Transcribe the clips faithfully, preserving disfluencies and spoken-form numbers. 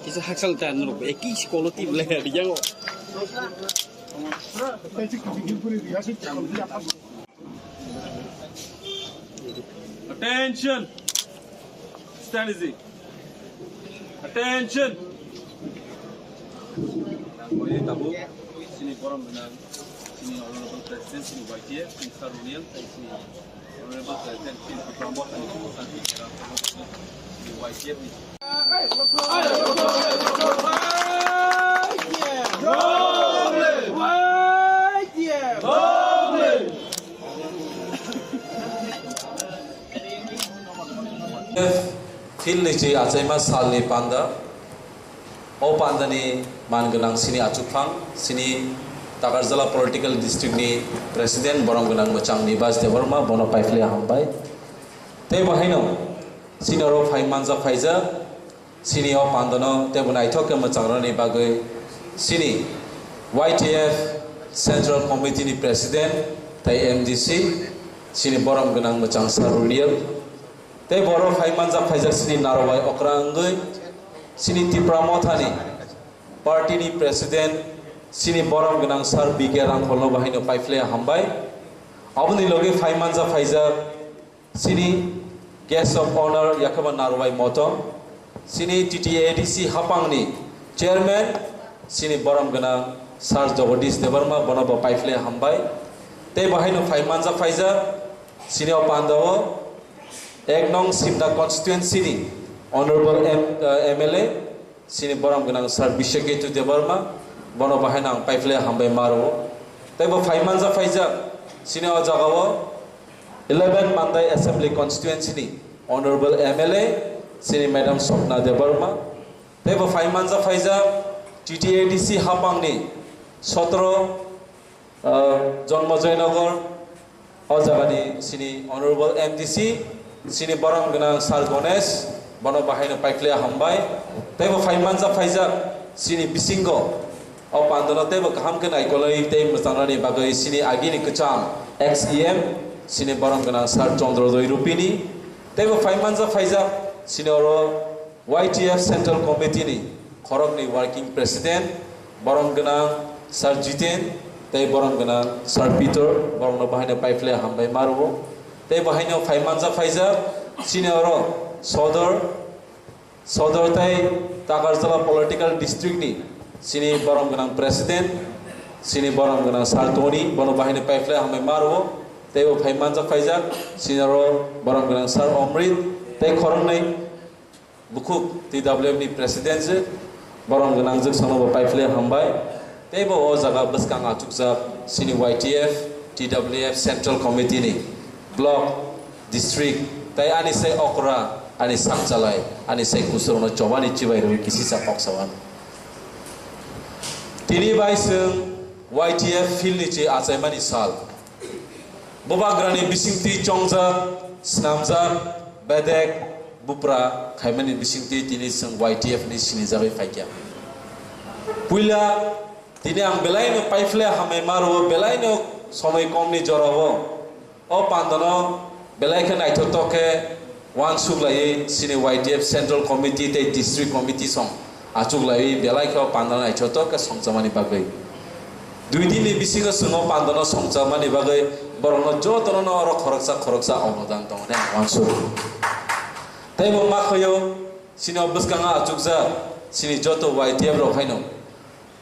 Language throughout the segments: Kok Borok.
Kisa haksal ta nurok eki si kolo ti ble yang. Attention. Stand easy. Attention. Nang koi tabuk sini borom gwnang, sini Honorable President, sini Y T F, sini Sir Union, sini Honorable President, sini Trump, sini Y T F ni. Field ni chi achaima salni panda. O pandani man gwnang sini achukphang, sini Takarjala Political District ni President, borom gwnang mwchang Nibas Debbarma, bono paiphle hambai. Tei bo haino sini oro phai manja phaijak, sini o pandano tei bo naithok khe mwchang rwni bagwi sini Y T F Central Committee ni President tei M D C, sini borom gwnang mwchang Sir Runiel. Tei boro phai manjak phaijak sini narwai okra wngwi sini Tipra Mothani party ni president sini borom gwnang Sir B K Rangkholno bahaino paiphlai hambai. Aboni logi phai manjak phaijak sini guest of honor yakhaba narwai motom sini T T A D C hapangni chairman sini borom gwnang Sir Jagadish Debbarma, bono bo paiphlai hambai. Tei bahaino phai manjak phaijak sini o pandao ek nong Simna constituency ni Honorable M, eh, M L A sini borom gwnang Sir Biswaketu Debbarma, bono bahaino ang paiphlai hambai maro. Tei bo phai manjak phaijak sini o jagao eleven Mandai Assembly Constituency ni Honorable M L A sini Madam Swapna Debbarma. Tei bo phai manjak phaijak T T A D C hapangni sotro, ah, Jonmojoynagar, o jagani sini Honorable M D C, sini borom gwnang Sir Ganesh, bono bahaino paiphlai hambai. Tei bo phai manjak phaijak sini bisingo o pandano tei bo kaham khe naikolwi tei mwchangnani bagwi sini agini kwcham ex E M, sini borom gwnang Sir Chandrojoy Rupini. Tei bo phai manjak phaijak sini oro Y T F Central Committee ni khoroknwi working president, borom gwnang Sir Jiten, tei borom gwnang Sir Peter, borokno bahaino paiphlai hambai maro. Tei bahaino phai manjak phaijak sini oro sodor, sodor tei Takarjala political district ni sini borom gwnang president, sini borom gwnang Sir Tony, bono bahaino paiphlai hambai maro. Tei bo phai manjak phaijak sini oro borom gwnang Sir Omrit, tei khoroknwi bukhuk T W F ni president je borom gwnang je sono bo paiphlai hambai. Tei bo o jaga bwskang achukjak sini Y T F, T W F Central Committee ni block, district, tei ani sai okra, ani sakchalai, ani sai kusurokno chobani chibai rwi kisisa kok sawan. Tini bai chwng Y T F field ni chi achaimani sal. Bubagrani bisingtwi chongjak, snamjak, bedek, bupra khaimani bisingtwi tini chwng Y T F ni sinijagwi phaikha. Puila tini ang belaino paiphlai hamai maro, belaino somoi komni jorao o pandano belai khe naithotok khe uansuk laiwi sini Y T F Central Committee tei District Committee song achuk laiwi belai khe o pandano naithotok khe songchamani bagwi. Dui din ni bisingo chwng o pandano songchamani bagwi borokno jotono no oro khoroksa khoroksa onodan tongo hwnwi ang uansuk. Tei bo ma khaio sini o bwskango achukjak Chini joto Y T F rok haino.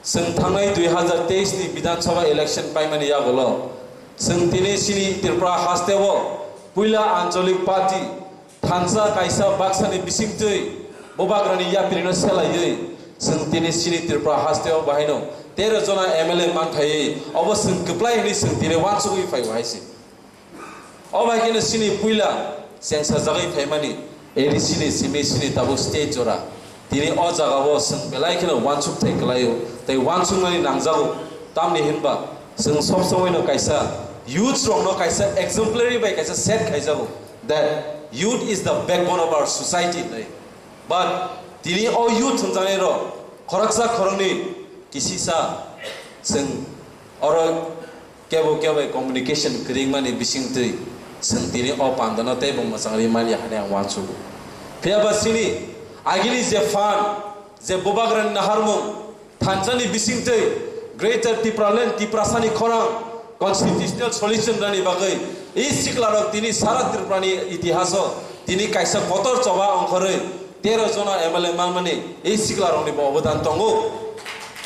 Chwng thangnai dui hazar teis ni Bidhan Sabha election paimani yagulo chwng tini chini Tripura hasteo puila Anchalik Party thansa kaisa baksani bisingtwi bubagrani yapirino selaiwi chwng tini chini Tripura hasteo bahaino tero jona M L A manthaiwi obo chwng kwplai hwnwi chwng tini wansugwi phaibo hai se. O bai kheno chini puila chengsa jagwi phaimani A D C ni simi chini tabuk state jora. Tini o jagao chwng belai kheno wansuk thai kwlaio, tei wansukmani nangjago. Tamni hinba chwng sob somoino kaisa youths rokno kaisa exemplary bai kaisa set khaijago that youth is the backbone of our society hinwi. But tini o youth hwnjaknai rok khoroksa khoroknwi kisisa chwng oro kebo kebo communication kwrwngmani bisingtwi chwng tini o pandano teibo mwchangri manya hwnwi ang uansugo. Phiyaba chini agini je phan, je bubagrani naharmung, thansani bisingtwi Greater Tipraland, Tiprasani khorang constitutional solution rani bagwi e siklarok tini sara Tripurani itihaso tini kaisa kotor choba ongkhorwi tero jona M L A manmani e siklarokni bo obodan tongo.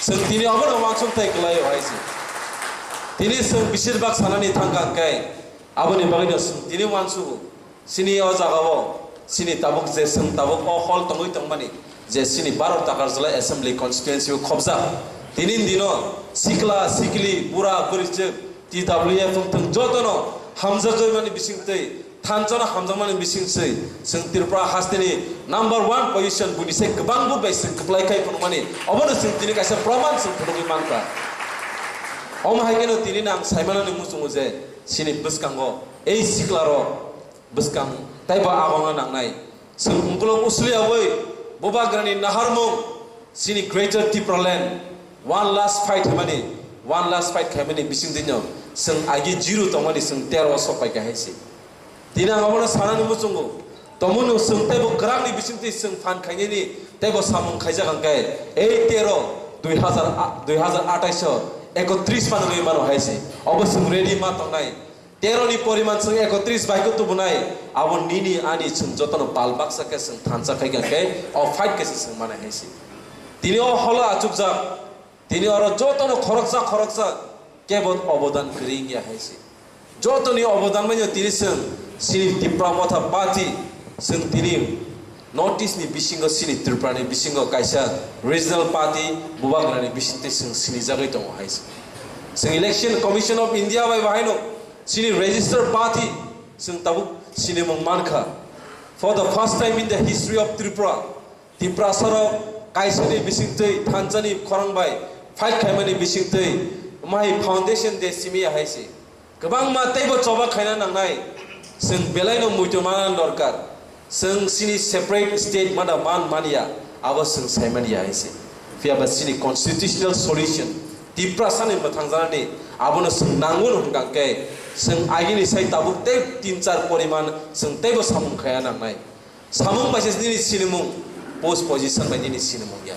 Chwng tini obono uansuk thai kwlaio hai se. Tini chwng beshirbak sanani thangkha hwnkhe aboni bagwino chwng tini uansugo. Chini o jagao chini tabuk je chwng tabuk o hall tongwi tongmani je chini baro Takarjala Assembly Constituency o khobjak. Tini dino sikla sikli bura bwrwichwk T W F wngthwng jotono hamjakgwi mani bisingtwi thanchano hamjakmani bisingtwi chwng Tripura hasteni number one position buini se kwbang vote bai chwng kwplai khai phunukmani obono chwng tini kaisa proman chwng phunugwi mankha. Omo hai kheno tini ang saimanani muchungo je chini bwskango ei siklarok bwskang taibo agongno nangnai. Chwng ungkulok usli abwi bubagrani naharmung chini Greater Tipraland one last fight hwnmani, one last fight khaimani bisingtwino chwng agi zero tongmani chwng tero o sok paikha hai se. Tini ang abono sanani muchungo, tomoni chwng teibo kwrakni bisingtwi chwng phan khainani teibo samung khaijak hwnkhe ei tero dui hazar, dui hazar atais o ekotris manwi mano hai se. Obo chwng ready ma tongnai. Tero ni poriman chwng ekotris bai khe tubunai, abo nini ani chwng jotono bal baksa khe chwng thansa khai khe o fight khe se chwng manai hai se. Tini o holo achukjak, tini oro jotono khoroksa khoroksa kebo obodan kwrwi wngya hai se. Jotoni obodan bai tini chwng chini Tipra Motha Party chwng tini North East ni bisingo chini Tripura ni bisingo kaisa regional party bubagrani bisingtwi chwng sinijagwi tongo hai se. Chwng Election Commission of India bai bahaino chini register party chwng tabuk sinimung mankha. For the first time in the history of Tripura, Tiprasa rok kaisani bisingtwi thansani khorang bai fight khaimani bisingtwi mai foundation de simi hai se. Kwbangma teibo choba khaina nangnai. Chwng belaino muitu mana dorkar. Chwng chini separate state mana man mania, abo chwng saimania hai se. Phiya ba chini constitutional solution Tiprasani mwthangjanani abono chwng nango hwnkha khe chwng agini sai tabuk tei tin char poriman chwng teibo samung khaya nangnai. Samung bai se nini sinimung, post position bai nini sinimung ya.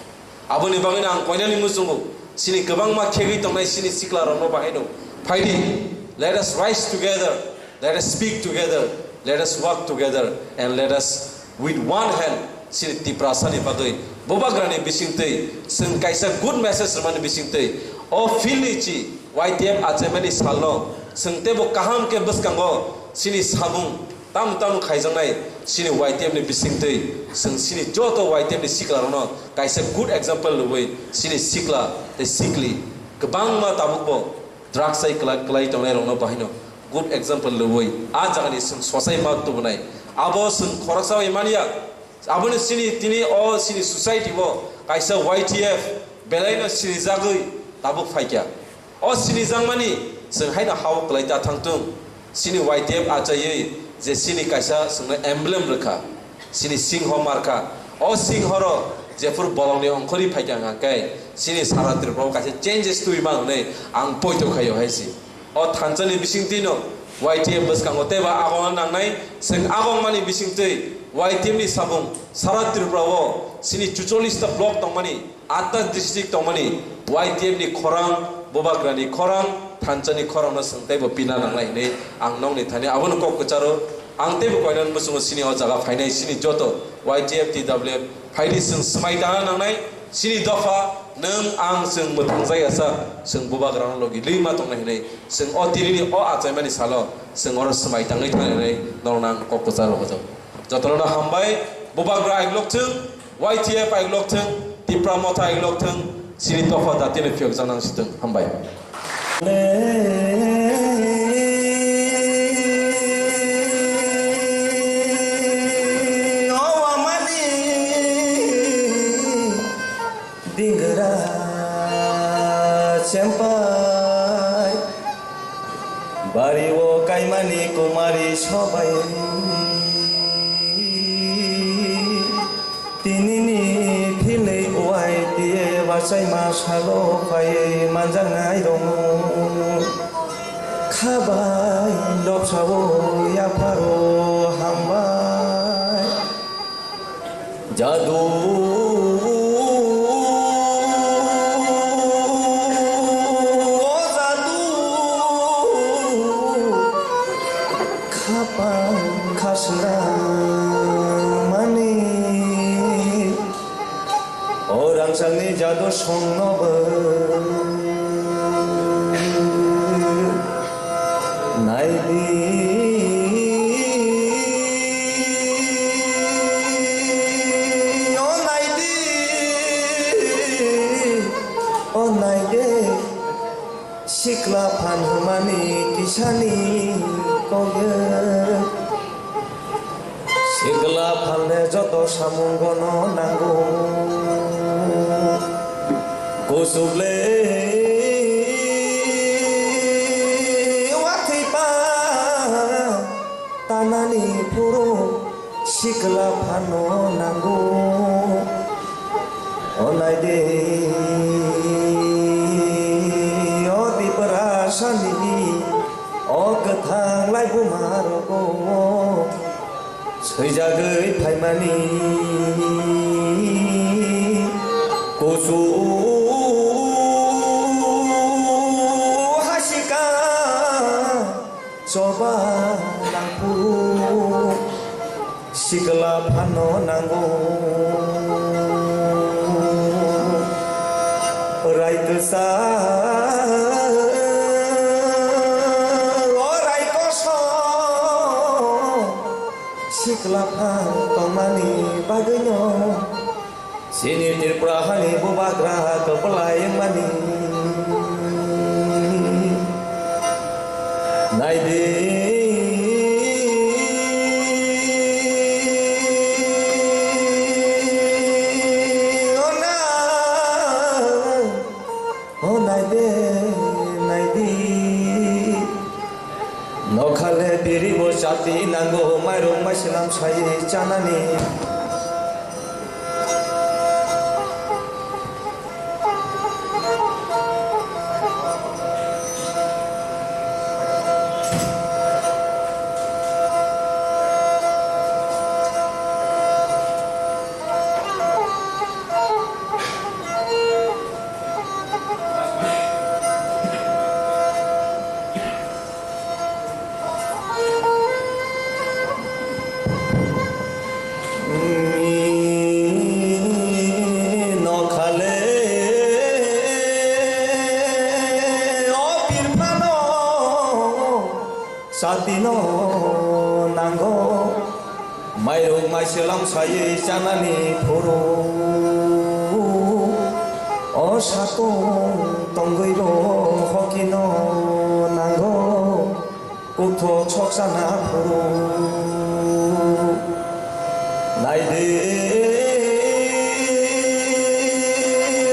Aboni bagwino ang koinani muchungo, chini kwbangma khegwi tongnai chini sikla rokno bahaino. Phaidi, let us rise together, let us speak together, let us work together, and let us with one hand chini Tiprasani bagwi bubagrani bisingtwi chwng kaisa good message rwmani bisingtwi o field ni chi Y T F achaimani salno chwng teibo kaham khe bwskango chini samung Tamo tamo khaijaknai chini Y T F ni bisingtwi chwng chini joto Y T F ni siklarokno kaisa good example rwui chini sikla tei sikli kwbangma tabukbo drugs hai kwlai, kwlai tongnairokno bahaino good example rwui a jagani chwng sochai ma tubunai. Abo chwng khoroksa bai manya, aboni chini tini o chini society o kaisa Y T F belaino sinijagwi tabuk phaikha. O sinijakmani chwng haino hao kwlai ta thangtung. Chini Y T F achaiwi je chini kaisa chwngno emblem rwkha, chini singho markha. O singhoro jephuru bolongni ongkhorwi phaikha hwnkhe chini sara Tripura o kaisa changes twiman hwnwi ang poito khaio hai se. O thansani bisingtwino Y T F bwskango teibo agongna nangnai, chwng agongmani bisingtwi Y T F ni samung sara Tripura o chini chuchollis ta block tongmani, atta district tongmani Y T F ni khorang, bubagrani khorang, thansani khorangno chwng teibo pina nangnai hwnwi ang nokni thani abono kok kwcharo. Ang teibo koinani muchungo chini o jaga phainai chini joto Y T F, T W F phaidi chwng swmai tana nangnai. Chini dopha, nwng ang chwng mwthangjakya sa, chwng bubagrano logi lwi ma tongnai hwnwi, chwng o tinini o achaimani salo chwng oro swmai tangwi thangna hwnwi norokno ang kok kwcharo hojak. Jotono hambai, bubagra aiglok thwng, Y T F aiglok thwng, Tipra Motha aiglok thwng, chini dopha datino phiyok janang sitwng. Hambai. Dingra chempai bari o kaimani kumari sobai. Tinini philwi uai tiye bachaima salo phaiwi manjaknai rong. Khabai lobsao yapharo hambai. Jadu, o jadu. Khapang khaswrang mani, o rangchakni jadu songnobo naidi, o naidi, o naidi. Sikla phan hwnmani kisani kok. Sikla phanle joto samungono nango. Kuchuk le watwi pa tanani phuru sikla phano nango. O naidi, o Tiprasani, o kwthang laibuma rogo swijagwi phaimani kusu hasika. Choba nangkuk sikla phano nango. Rai kwsa, o rai koso, sikla phan tongmani bagwino. Chini Tripura hani bubagra kwplai wngmani. Naidi, o na, o naidi, naidi. Nokhale biribo chati nango, mairung maiselam sai chanani. Nokhale o pirphano satino nango. Mairung maiselam sai chanani phuru, o satung tongwi bo hokino nango, kuthok sok chana phuru. Naidi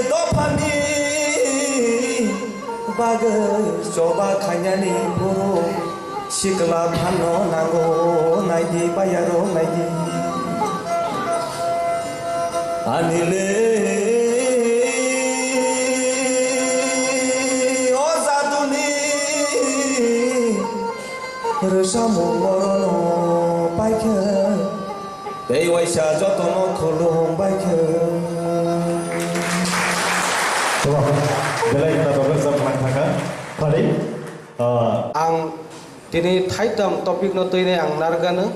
dophani bagwi choba khainani phuru. Sikla phano nango, naidi bayaro naidi. Anile o jaduni rwchapmung morono paikha. Tei waisa jotono khulum bai khe. Belai khna tokjak manthaka. Pari. Ah. Ang tini thaitam topic no twinai ang nargano.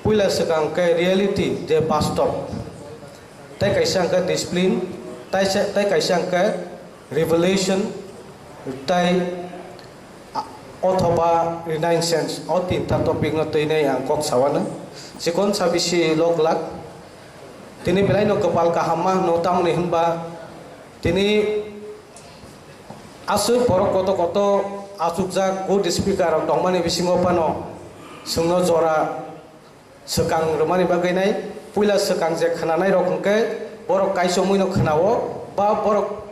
Puila swkang khe reality je bastob. Tei kaisa hwnkhe discipline. Tai se, tai kaisa hwnkhe revelation, tai a-, othoba renaissance, o tinta topic no twinai ang kok sawano. Chikon sa bisi lok lak. Tini belai no kwpal kaham ma hwno, tamoni hwnba tini aswk borok koto koto achukjak good speaker rok tongmani bisingo phano chwngno jora swkang rwmani bagwi nai. Puila swkang je khwnanai rok hwnkhe borok kaichomwi no khwnao, ba borok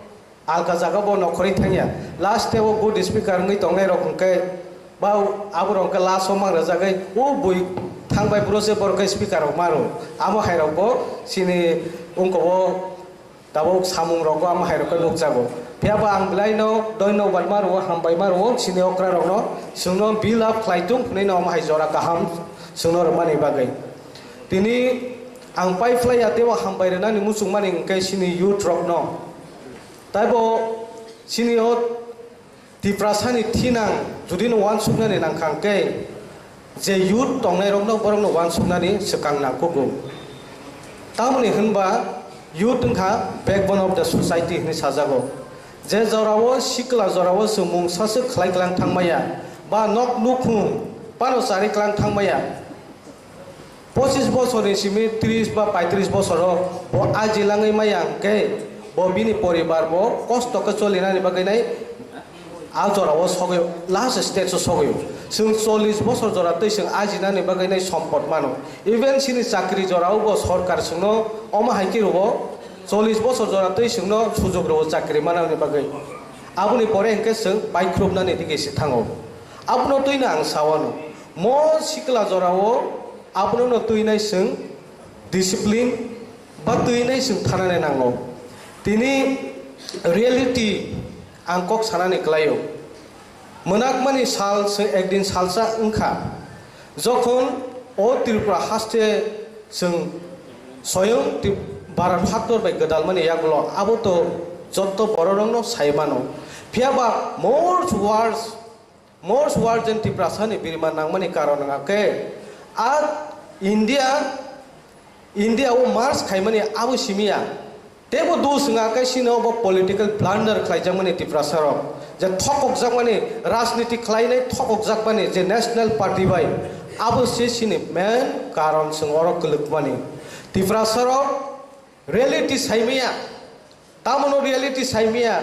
alka jaga bo nokhorwi thangya. Last o good speaker wngwi tongnai rok hwnkhe ba aborok hwnkhe last o mang rwjagwi o bui thangbai bro se borok khe speaker rok maro. Amo hai rok bo chini wngkok o tabuk samung rok o amo hai rok khe nukjago. Phiya ba ang belai no doinobad ma rwo, hambai ma rwo chini okra rok no, chwngno build up khlai tung hwnwi no amo hai jora kaham chwngno rwmani bagwi. Tini ang pai phlai ya teibo hambai rwnani muchung mani hwnkhe chini youth rok no. Taibo chini o Tiprasani thinang jodi no uansuknani nangkha hwnkhe, je youth tongnairokno borokno uansuknani swkang nangkugo. Tamoni hwnba youth wngkha backbone of the society hwnwi sajago. Je jorao sikla jorao chwng mungsa swk khlai klang thangmaya, ba nok nukhung phano chari klang thangmaya, pochis bosorni simi tris ba paitris bosoro bo ajilangwi maya hwnkhe, bo bini poribar bo kosto khe cholinani bagwi nai a jorao sogwi, last stage o sogwi. Chwng chollish bosor jora twi chwng ajinani bagwi nai sompot mano. Even chini chakri jorao bo sorkar chwngno omo hai khe rwo, chollish bosor jora twi chwngno sujok rwo chakri manani bagwi. Aboni pore hwnkhe chwng baikhrupnani digi se thango. Abono twino ang sawano, mo sikla jorao abono no twinai chwng discipline ba twinai chwng thanani nango. Tini reality ang kok sanani klaio. Mwnakmani sal chwng ekdin salsa wngkha. Jokhon o Tripura haste chwng soyong Tri-, Bharat haktor bai gwdalmani yagulo abo to jotto bororokno sai mano. Phiya ba most worst Most worst jen Tiprasani birma nangmani karon wngkha khe a India, India o march khaimani abo simiya. Teibo dos wngkha khe sino bo political blunder khlaijakmani Tiprasarok. Je thokokjakmani, rajniti khlainai thokokjakmani je National Party bai, abo se sini main karon chwng oro kwlwkmani. Tiprasarok reality saimaya, tamono reality saimaya.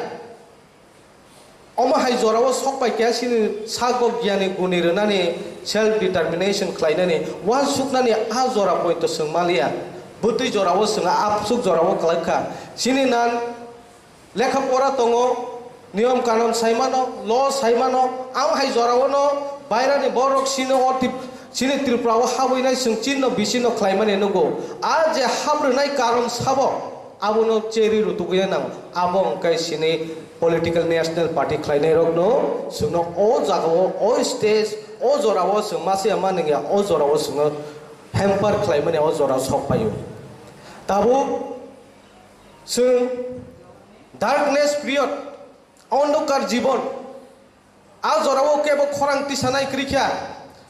Omo hai jorao sok pai khe chini sago giyani guni rwnani, self determination khlainani, uansuknani a jora poito chwng maliya. Bwtwi jorao chwng a, absuk jorao kwlai kha. Chini nan lekha pora tongo, niyom kanon sai mano, law sai mano, amo hai jorao no bairani borok chini o tip-, chini Tripura o habwi nai chwng chini no bisingo khlaimani nugo. A je habrwnai karon sabo, abono cheri rutugwi nang. Abo hwnkhe chini political national party khlainairokno chwngno o jagao, o stage, o jorao chwng masiya manwngya, o jorao chwngno hamper khlaimani o jora sok paio. Tabuk chwng darkness period, ondokar jibon, a jorao kebo khorang tisanai kwrwi kha.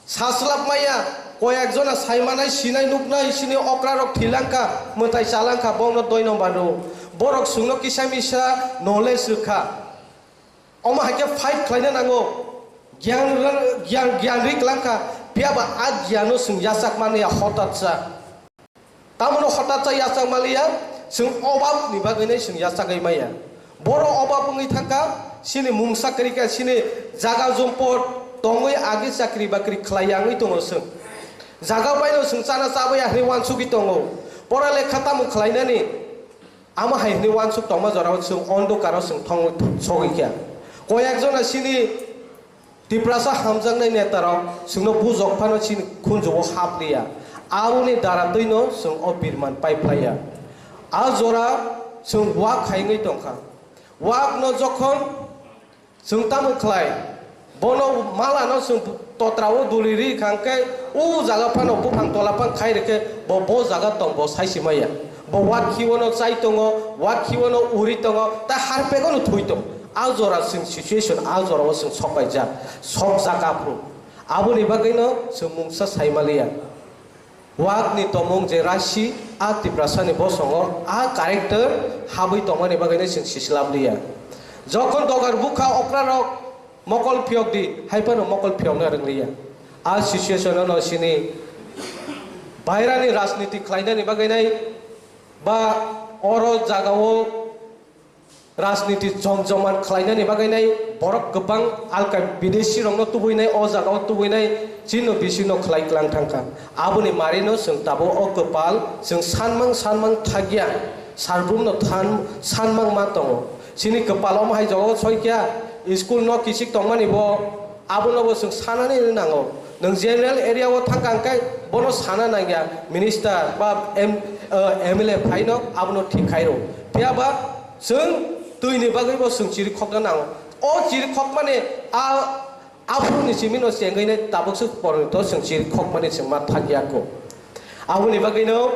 Saslap maya, koyek jona saimanai, sinai nuknai, sini okrarok thwilangkha, mwtai chalangkha, bongno doino bado. Borok chwngno kisa misa knowledge rwkha. Omo hai khe fight khlaina nango. Gyan, gyan, gyan ri klangkha, phiya ba a gyano chwng yachak mani ya hotatsa. Tamono hotatsa yachak maliya, chwng obab ni bagwi nai chwng yachagwi maya. Boro obab wngwi thangkha, chini mungsa kwrwi kha, chini jaga jompot tongwi agi chakri bakri khlai ya wngwi tongo chwng. Jaga baino chwng chana chabwi ya hwnwi uansugwi tongo. Pora lekha tamo khlainani, amo hai hwnwi uansuk tongma jorao chwng ondokaro chwng thong sogwi kha. Koyek jona chini Tiprasa hamjaknai netarok chwngno bujok phano chini khunjugo hap liya. Aboni dara twino chwng o birman pai phlaiya. A jora chwng wak khaingwi tongkha. Wakno jokhon chwng tamo khlai, bono malano chwng totrao duli ri kha hwnkhe, o jaga phano buphang tola phang khai rwkhe, bo, bo jaga tong, bo saisi maya. Bo wak khiwano chai tongo, wak khiwano uri tongo, ta harpegano thui tongo. A jora chwng situation, a jorao chwng sok paijak, sok jak aphuru. Aboni bagwino chwng mungsa sai maliya. Wakni tomung je rasi a Tiprasani bosongo a character habwi tongmani bagwino chwng sislap liya. Jokhon dogar bukha okrarok mokol phiyok di, hai phano mokol phiyokna rwngliya. A situation-o no chini bairani rajniti khlainani bagwinai ba oro jagao rajniti jom joman khlainani bagwinai borok kwbang alka bidesi rokno tubuinai o jagao tubuinai chino bisino khlai klang thangkha. Aboni marino chwng tabuk o kwpal chwng sanmang sanmang thakya, sarbumno than sanmang ma tongo. Chini kwpal omo hai jagao soikya, school no kisik tongmani bo abono bo chwng sanani nango. Nwng general area o thangkha hwnkhe bono sana nangya, minister ba M-, eh, M L A phaino abono thik khairo. Phiyaba chwng twini bagwi bo chwng chiri khokna nango. O chiri khokmani a, aphuruni simino chengwi nai tabuk se porjonto chwng chiri khokmani chwng ma thakya kho. Aboni bagwino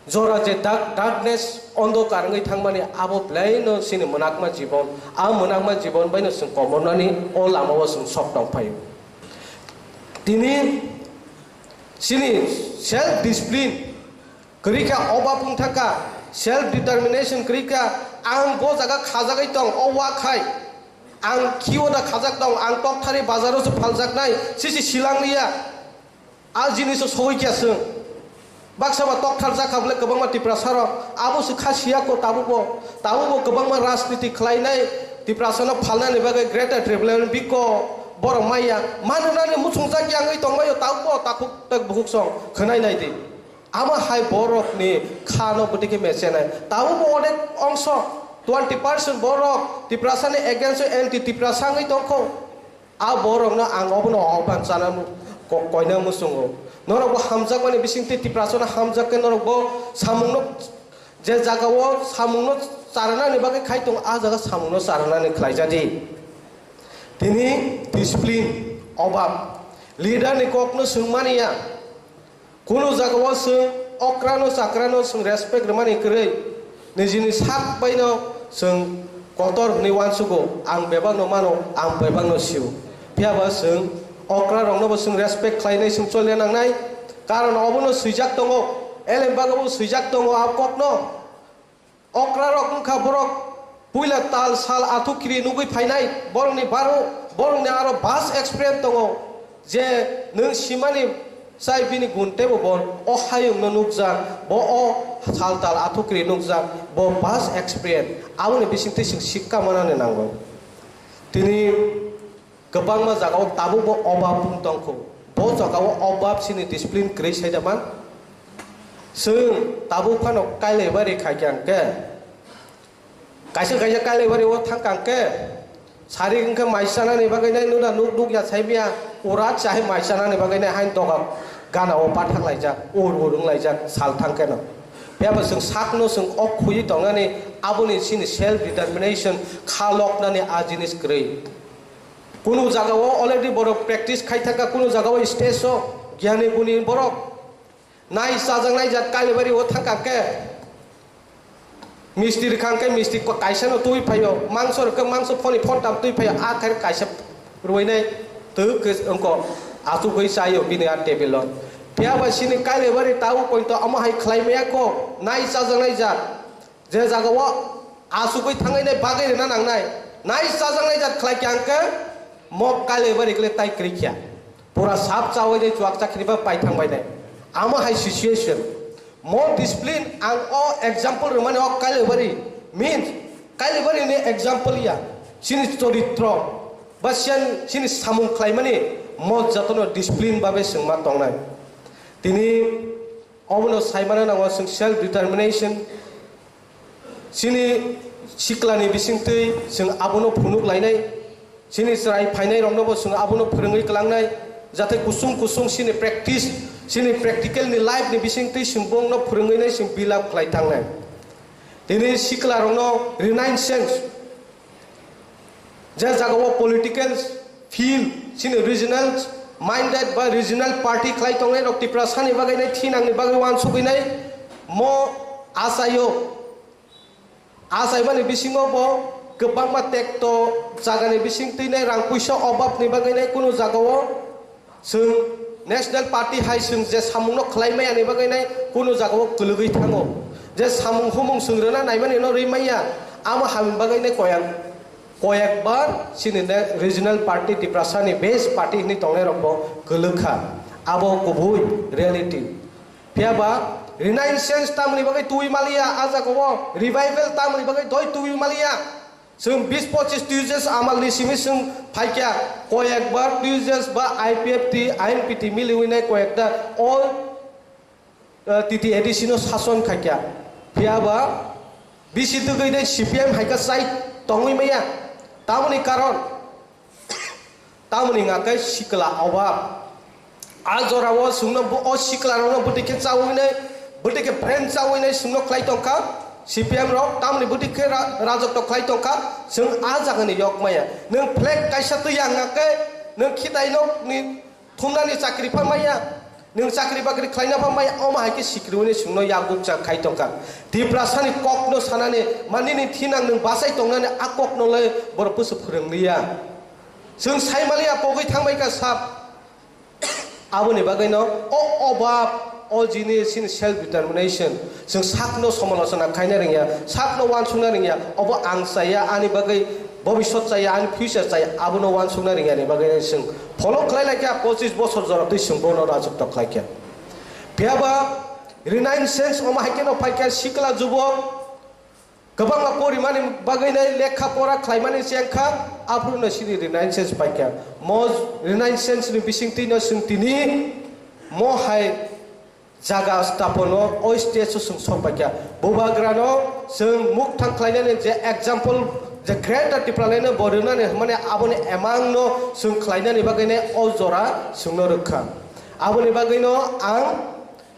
jora je dark-, darkness, ondokar wngwi thangmani abo belaino chini mwnakma jibon, a mwnakma jibon baino chwng komornani o lamao chwng sok tong phaio. Tini chini self discipline kwrwi kha, obab wng thangkha, self determination kwrwi kha, ang bo jaga khajagwi tong, o wa khai, ang khiwo da khajak tong, ang tokthari bazaro se phaljaknai, sisi silang liya. A jiniso sogwi kya chwng. Baksa ba tokthar jakha bwle kwbangma Tiprasa rok. Abo se kha siya ko tabuk bo. Tabuk bo kwbangma rajniti khlainai Tiprasa no phalnani bagwi Greater Tipraland biko borok maya. Manunani muchungjak yang wi tongbaio tabuk bo takhuk tak bukhuk song khwnai nai di. Ama hai borok ni kha no bwtwi khe mechenai. Tabuk bo onek ongso twenty percent borok Tiprasa ni against o anti Tiprasa wngwi tongkho. A borokno ang obono oban chana mu-, ko-, koina muchungo. Norok bo hamjakmani bisingtwi Tiprasano hamjak khe norok bo samungno je jagao samungno charanani bagwi khai tongo, a jaga samungno charanani khlaijadi. Tini discipline obab, leader ni kokno swngmani ya. Kunu jagao chwng okrano chakrano chwng respect rwmani kwrwi, nijini sak baino chwng kotor hwnwi uansugo, ang bebakno mano, ang bebakno sio. Phiyaba chwng okraroknobo chwng respect khlainai chwng cholya nangnai, karon obono swijak tongo, elembagabo swijak tongo a kokno. Okrarok wngkha borok puila tal sal athukiri nugwi phainai, borokni baro, borokni aro vast experience tongo, je nwng simani chai bini gun teibo bo o hayungno nukjak, bo o sal tal athukiri nukjak, bo vast experience, aboni bisingtwi chwng sikka manani nango. Tini Kwbangma jagao tabukbo obab wng tongkho. Bo jagao obab chini discipline kwrwi sai da man. Chwng tabuk phano Kailaibari khaikha hwnkhe, kaisa kaisa Kailaibari o thangkha hwnkhe, sari wngkhe mai chanani bagwi nai nuna nuk nuk ya saimya, urat chahai mai chanani bagwi nai hain doga gana o pathak laijak, ur ur wng laijak sal thangkheno. Phiya bo chwng sakno chwng ok khwi tongnani, aboni chini self determination kha loknani a jinis kwrwi. Kunu jagao already borok practice khai thangkha, kunu jagao stage o giyani guni borok nai chajaknai jat Kailaibari o thangkha khe misti rwkha hwnkhe misti ko-, kaisa no twi phaio, mangso rwkha mangso phoni phontam twi phaio, a khe kaisa rwinai twi khe wngko achugwi chaio bini a table o. Phiya bai chini Kailaibari tao poito amo hai khlai maya kho, nai chajaknai jat. Je jagao asugwi thangwi nai bagwi rwna nangnai, nai chajaknai jat khlai kha hwnkhe mo Kailaibari kle tai kwrwi kha. Pura sap chawi de chuak chakri ba pai thang bai nai. Amo hai situation. Mo discipline ang o example rwmani o Kailaibari means Kailaibari ni example ya. Chini choritro ba siyan chini samung khlaimani mo jotono discipline babe swngma tongnai. Tini omono saimana nango chwng self determination. Chini siklani bisingtwi chwng abono phunuk lainai, chini chwrai phainairoknobo chwng abono phwrwngwi kwlangnai, jate kusung kusung chini practice, chini practical ni life ni bisingtwi chwng bongno phwrwngwi nai chwng build up khlai thangnai. Tini siklarokno renaissance, je jagao political field, chini regional minded ba regional party khlai tongnai rok Tiprasani bagwi nai, thinangni bagwi uansugwi nai, mo achaio, achaimani bisingo bo kwbangma tekto jagani bising twi nai, rang puisa obabni bagwi nai, kunu jagao chwng National Party hai chwng je samungno khlai maya ni bagwi nai kunu jagao kwlwgwi thango. Je samung humung chwng rwna naimani no rwi maya, amo hamni bagwi nai koyang, koyakbar chini ne regional party Tiprasa ni base party hinwi tongnai rokbo kwlwkha. Abo kubui reality. Phiya ba Renaissance tamni bagwi twi maliya, a jagao revival tamni bagwi doi twi maliya. Chwng bis pochis twi jes amal ni simi chwng phaikya, koyakbar twi jes ba I P F T, I N P T miliwi nai koyakta all, eh, T T A D C no sason khaikya. Phiya ba bisi twgwi dei C P M hai khe chai tongwi maya. Tamoni karon, tamoni hwnga khe sikla obab. A jorao chwngno bo, o siklarokno bwtwi khe chawi nai, bwtwi khe brain chawi nai chwngno khlai tongkha C P M rok, tamoni bwtwi khe ra-, rajotw khlai tongkha, chwng a jagani yok maya. Nwng flag kaisa twi ya hwnga khe, nwng khitai nokni thumnani chakri pha maya, nwng chakri bakri khlaina pha maya, omo hai khe sikriwini chwngno yakgukcha khai tongkha. Tiprasani kokno sanani, ma nini thinang nwng bachai tongnani a kokno le borok bwswk phwrwng liya. Chwng sai maliya pogwi thangbai kha sap. Aboni bagwino o obab, o jinis chini self determination. Chwng sakno somalochona khaina rwngya, sakno uansukna rwngya, obo ang chaya, ani bagwi bobiswt chaya, ani future chaya, abono uansukna rwngya ni bagwi chwng follow khlai lai kha pochis bosor jorok twi chwng bono rajotw khlai kha. Phiya ba Renaissance omo hai kheno phai kha sikla jubok. Kwbangma porimani bagwi nai lekha pora khlaimani chengkha, aphuru no chini Renaissance paikha. Mo Renaissance ni bisingtwi no chwng tini mo hai jaga stapono o stage o chwng sok paikha. Bubagrano chwng mukthang khlainani je example, je Greater Tipraland no bo rwnani hwnmani aboni emang no chwng khlainani bagwi nai o jora chwngno rwkha. Aboni bagwi no ang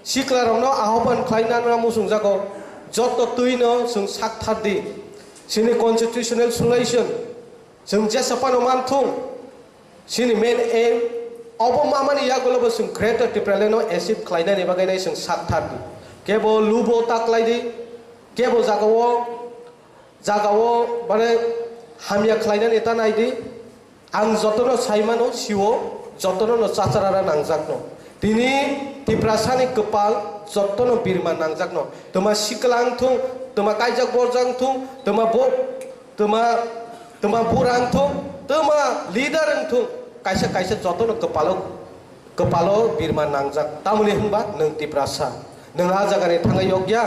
siklarokno ahoban khlaina muchungjago, joto twino chwng sak thar di. Chini constitutional solution chwng jesa phano manthung, chini main aim obo mamani yagulobo chwng Greater Tipraland no achieve khlainani bagwi nai chwng sak thar di. Kebo lubo ta khlai di, kebo jagao jagao, mane, hamya khlainani ta nai di. Ang jotono sai mano, sio, jotono no chacharara nangjakno. Tini Tiprasani kwpal jotono birma nangjakno. Twma sikla wng thung, twma kaijak borjak wng thung, twma bo, twma, twma bura wng thung, twma leader wng thung, kaisa kaisa jotono kwpalo, kwpalo birma nangjak. Tamoni hwnba nwng Tiprasa. Nwng a jagani thangwi yokya.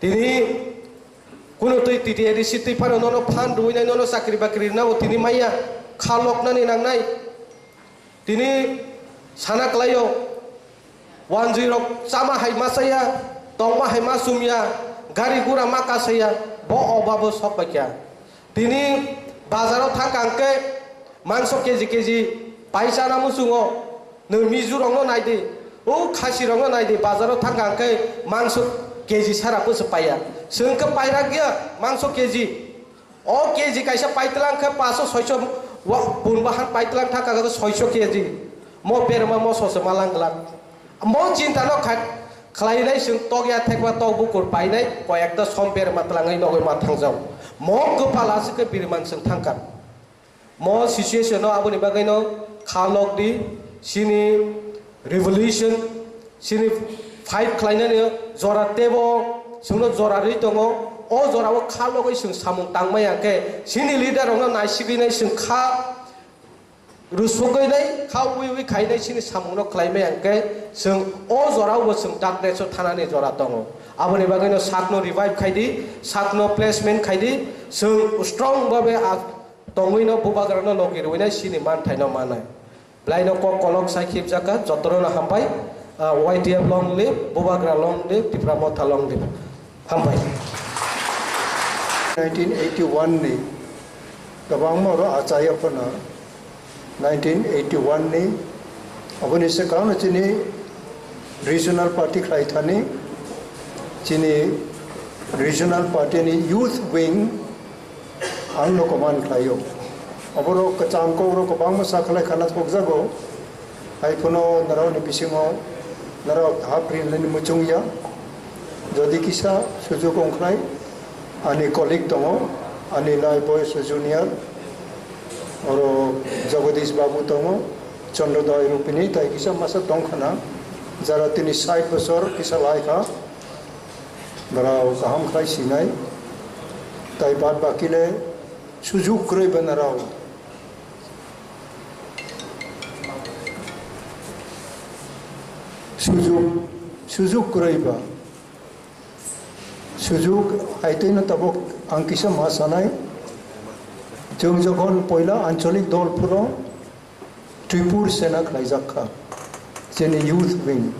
Tini kunu twi T T A D C twi phano nono phan rwinai, nono chakri bakri rwnabo tini maya, kha loknani nangnai. Tini sana klaio, wanjwi rok chama hai ma chaya, tongma hai ma chumya, gari gura ma kasaya, bo obabo sok paikha. Tini bazaro thangkha hwnkhe mangso K G K G pai chana muchungo. Nwng Mizo rokno nai di, o Khasi rokno nai di, bazaro thangkha hwnkhe mangso K G sara bwswk paiya. Chwng khe pairak ya mangso K G. O K G kaisa paitwlang khe paso soiso wa-, bun bahan paitwlang thangkha khe soiso K G. Mo berma mo soso ma lang glak. Mo chinta no kha-, khlainai chwng tok ya thekma tok bukur painai koyekta som berma twlangwi nogwi ma thangjao. Mo kwpal aswk khe birman chwng thangkha. Mo situation no aboni bagwi no kha lok di, chini revolution, chini fight khlainani jora tebo chwngno jora rwi tongo. O jora o kha logwi chwng samung tangmaya khe chini leader rokno naisigwi nai chwng kha rusugwi nai kha ui ui khainai chini samung no khlaimaya khe chwng o jora o bo chwng darkness o thanani jora tongo. Aboni bagwi no sakno revive khai di, sakno placement khai di, chwng strong babe a tongwi no bubagra no logi rwinai chini manthaino manai. Belai no kok kolok sai khibjak kha, jotono no hambai. Ah, Y T F long live, bubagra long live, Tipra Motha long live. Hambai. Nineteen eighty-one ni kwbangma oro achai phano nineteen eighty-one ni aboni swkang no chini regional party khlai thani, chini regional party ni youth wing ang no command khlaio. Oborok kwcham kok rok kwbangma sa khlai khana thokjago. Hai phano norok ni bisingo norok hapri hinwi muchung ya. Jodi kisa sujuk ongkhlai, ani colleague tongo, ani lai boyos junior, oro Jagadish Babu tongo, Chandrodaya Rupini tai kisa masa tongkhana, jara tini sait bosor kisa laikha, borao kaham khlai sinai, tai bad bakile sujuk kwrwi ba narao. Sujuk, sujuk kwrwi ba. Sujuk haitwi no tabuk ang kisa ma sanai. Chwng jokhon poila ancholik dol phuro Tripur Sena khlaijak kha. Chini youth wing.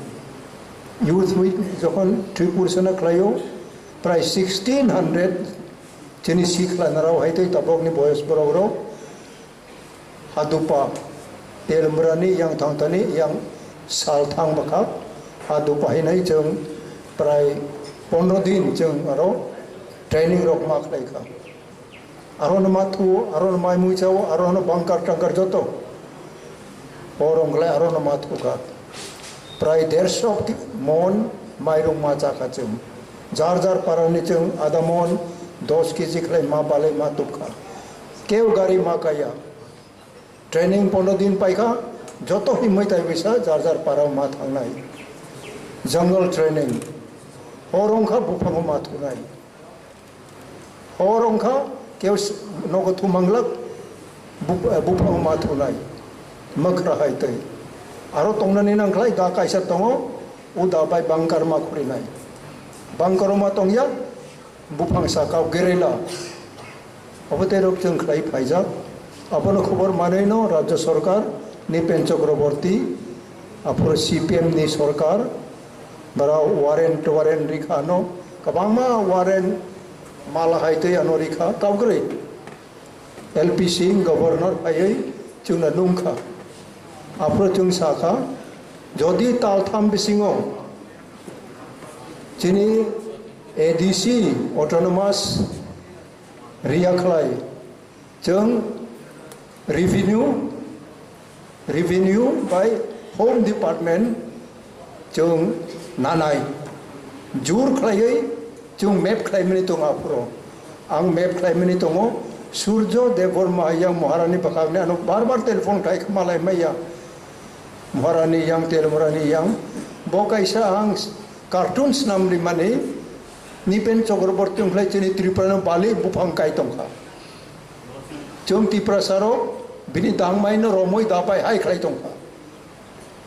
Youth wing jokhon Tripur Sena khlaio, prai sixteen hundred chini sikla narao haitwi tabukni boyos borok rok. Hadupa, Telmurani yang thangthani yang sal thang bakha, hadupa hinai chwng prai pondro din chwng aro training rok ma khlai kha. Aro no ma thu, aro no mai mui chao, aro no bangkar tangkar joto. Horong khlai aro no ma thu kha. Prai derso ki-, mon mairung ma cha kha chwng. Jar jar parani chwng adha mon dos kg khlai ma balai ma tup kha. Keu gari ma kaya. Training pondro din paikha, joto himwi tai bisa jar jar parao ma thangnai. Jungle training. Hor wngkha buphango ma thunai. Hor wngkha keu s-, nogo thumanglak bup-, eh, buphango ma thunai. Mwkhra hai tei. Aro tongnani nangkhlai da kaisa tongo, uda bai bangkar ma khurinai. Bangkaro ma tongya, buphang saka o guerrilla. Obo tei rok chwng khlai phaijak. Abono khobor manwi no Rajya Sarkar, Nipen Chakraborty, aphuru C P M ni sarkar, bara warrant, warrant rikha no, kwbangma warrant mala hai twi ano rikha, kau kwrwi. L P Singh governor phaiwi chwngno nungkha. Aphuru chwng sakha, jodi tal tham bisingo chini A D C autonomous riya khlai, chwng revenue, revenue bai home department chwng nanai jur khlaiwi chwng map khlaimani tongo aphuru. Ang map khlaimani tongo, Surjo Debbarma yang Maharani bwkhakni ano bar bar telephone khai malai maya. Maharani yang, Telmurani yang, bo kaisa ang cartoon snam rimani, Nipen Chakraborty wngkhlai chini Tripura no bali buphang kai tongkha. Chwng Tiprasa rok bini dangmai no romwi dapai hai khlai tongkha.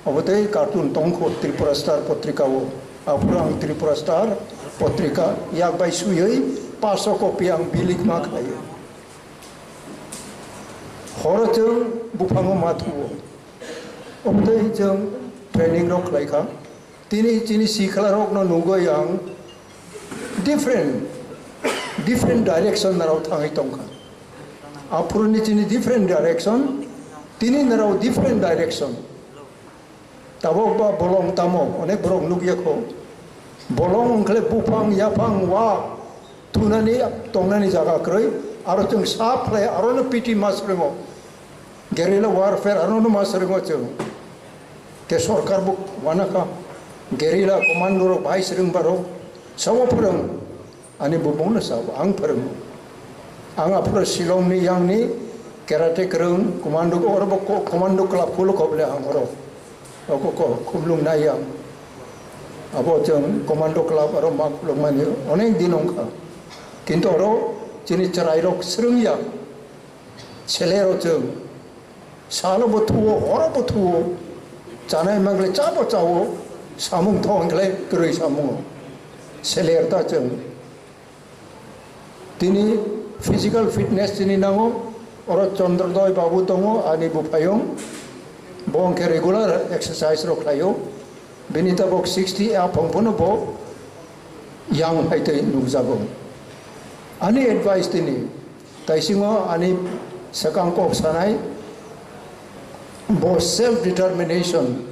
Obo tei cartoon tongkho Tripura Star potrika o. Aphuru ang Tripura Star potrika yak bai swiwi paso copy ang bilik ma khlaio. Horo chwng buphango ma thuo. Obo tei chwng training rok khlai kha. Tini chini sikla rok no nugwi ang different, different direction narao thangwi tongkha. Aphuruni chini different direction, tini narao different direction. Tabok ba bolong tamo, onek borok nukya kho. Bolong wngkhle buphang, yaphang, wa thunani tongnani jaga kwrwi, aro chwng sap khlai, aro no P T mas ringo. Guerrilla warfare, aro no mas ringo chwng. Te sorkar bo wanakha, guerrilla commando rok bahai swrwng barok, sabo phwrwng, ani bumung no sabo, ang phwrwngo. Ang aphuru Shillong ni yang ni karate kwrwng, commando ko, oro bo ko-, commando club kulo koble ang oro. Oko ko, khumlung nai ang. Abo chwng commando club aro ma khuluk mani onek din wngkha. Kintu oro chini chwrai rok swrwng ya. Selero chwng salo bo thuo, horo bo thuo, chanai mangle cha bo chao, samung thong khlai kwrwi samungo. Seler ta chwng. Tini physical fitness tini nango, oro Chandrodaya babu tongo, ani buphayung, bo hwnkhe regular exercise rok khlaio. Bini tabok sixty aphang phano bo yang hai tei nukjago. Ani advice tini, taisingo ani swkang kok sanai, bo self determination,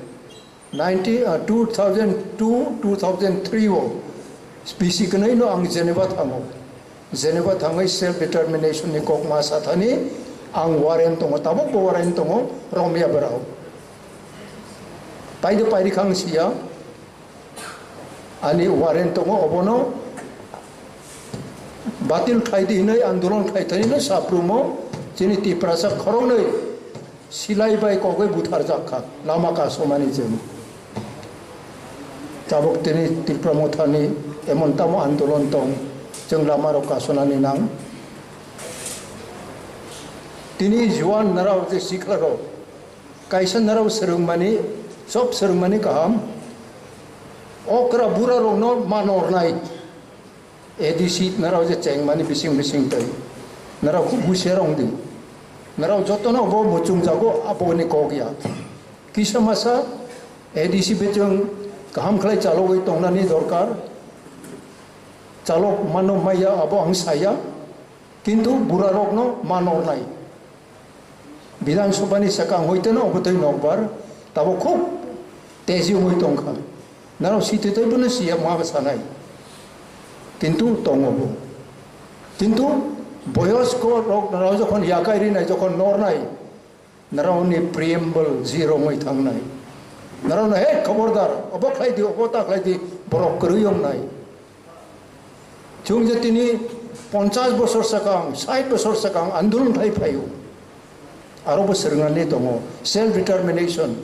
ninety, ah, two thousand two, two thousand three o bisi kwnwi no ang Geneva thango. Geneva thangwi self determination ni kok ma sathani ang warrant tongo, tabok bo warrant tongo, romya borao. Paide pairi khang siya, ani warrant tongo, obono batil khlai di hinwi andolon khlai thani no saprumo chini Tiprasa khoroknwi Silai bai kogwi butharjak kha, lama kasomani chwng. Tabuk tini Tipra Mothani emon tamo andolon tong, chwng lamarok kasonani nang. Tini juan narao je siklarok, kaisa narao swrwngmani, sob swrwngmani kaham. Okra burarokno manornai. A D C narao je chengmani bising bising tei narao khe husiar wng di. Narao jotono bo muchungjago, aboni kok ya. Kisa masa A D C bechwng kaham khlai chalogwi tongnani dorkar. Chalok mano maya abo ang saya. Kintu burarokno manornai. Bidhan Sabhani swkang hoiteno obotwi nokbar tabuk khub teji wngwi tongkha. Narao sitwi tei bono siya ma sanai. Kintu tongo bo. Kintu boyosko rok narao jokhon yakai rinai, jokhon nornai, naraoni preamble zero wngwi thangnai. Naraono, "He, khobordar, obo khlai di, obo ta khlai di," borok kwrwi wngnai. Chwng je tini ponchas bosor swkang, sait bosor swkang andolon khai phaio. Aro bo swrwngnani tongo, self determination.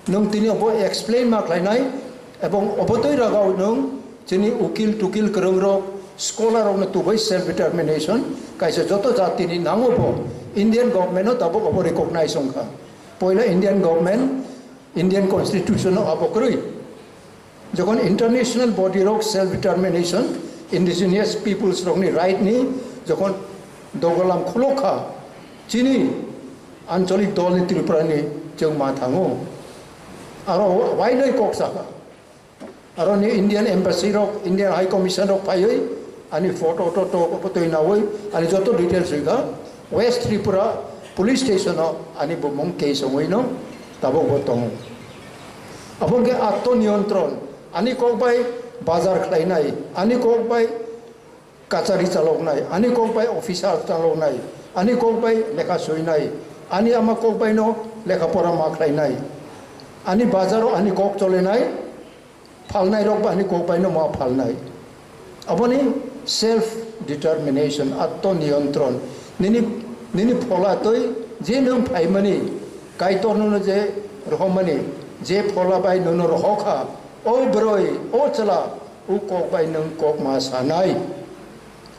Nwng tini obo explain ma khlainai, ebong obotwi ragao nwng chini ukil tukil kwrwngrok, scholar rokno tubui self determination, kaisa joto jatini nango bo Indian government no tabuk obo recognize wngkha. Poila Indian government, Indian constitution no abo kwrwi. Jokhon international body rok self determination, indigenous peoples rokni right ni jokhon dogolam khulok kha, chini ancholik dol ni Tripura ni chwng ma thango. Aro wainoi kok saka. Aro ni Indian embassy rok, Indian high commission rok phaiwi ani photo toto photo nawi ani joto details rikha. West Tripura police station o ani bumung case wngwi no tabuk bo tongo. Abo hwnkhe atto niyontron, ani kok bai bazar khlainai, ani kok bai kachari chaloknai, ani kok bai officer chaloknai, ani kok bai lekha suinai, ani ama kok bai no lekha pora ma khlainai, ani bazar o ani kok cholenai, phalnai rok ba ani kok bai no ma phalnai. Aboni self determination, atto niyontron. Nini, nini phola twi je nwng phaimani, Kaitor nono je rohormani, je phola bai nono rohor kha, o bwrwi, o chwla, o kok bai nwng kok ma sanai.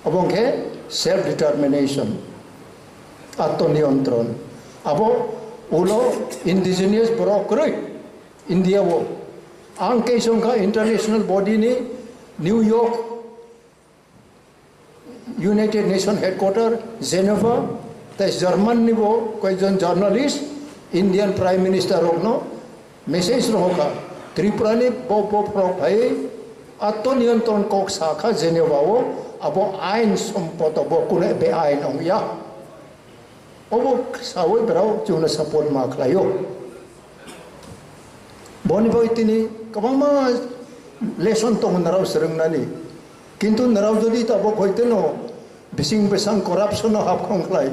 Abo hwnkhe self determination, atto niyontron. Abo ulo indigenous borok kwrwi. India o ang kaisa wngkha international body ni New York, United Nation headquarter, Geneva, tei German ni bo koijon journalist Indian Prime Minister rokno message rohorkha, Tripura ni bo bo borok phai atto niyontron kok sakha Geneva o, abo ain sompoto bo kunu be ain ongya. Obo sawi berao chwngno support ma khlaio. Boni bagwi tini kwbangma lesson tongo narao swrwngnani. Kintu narao jodi tabok hoiteno bising bwsang corruption no hapkhong khlai,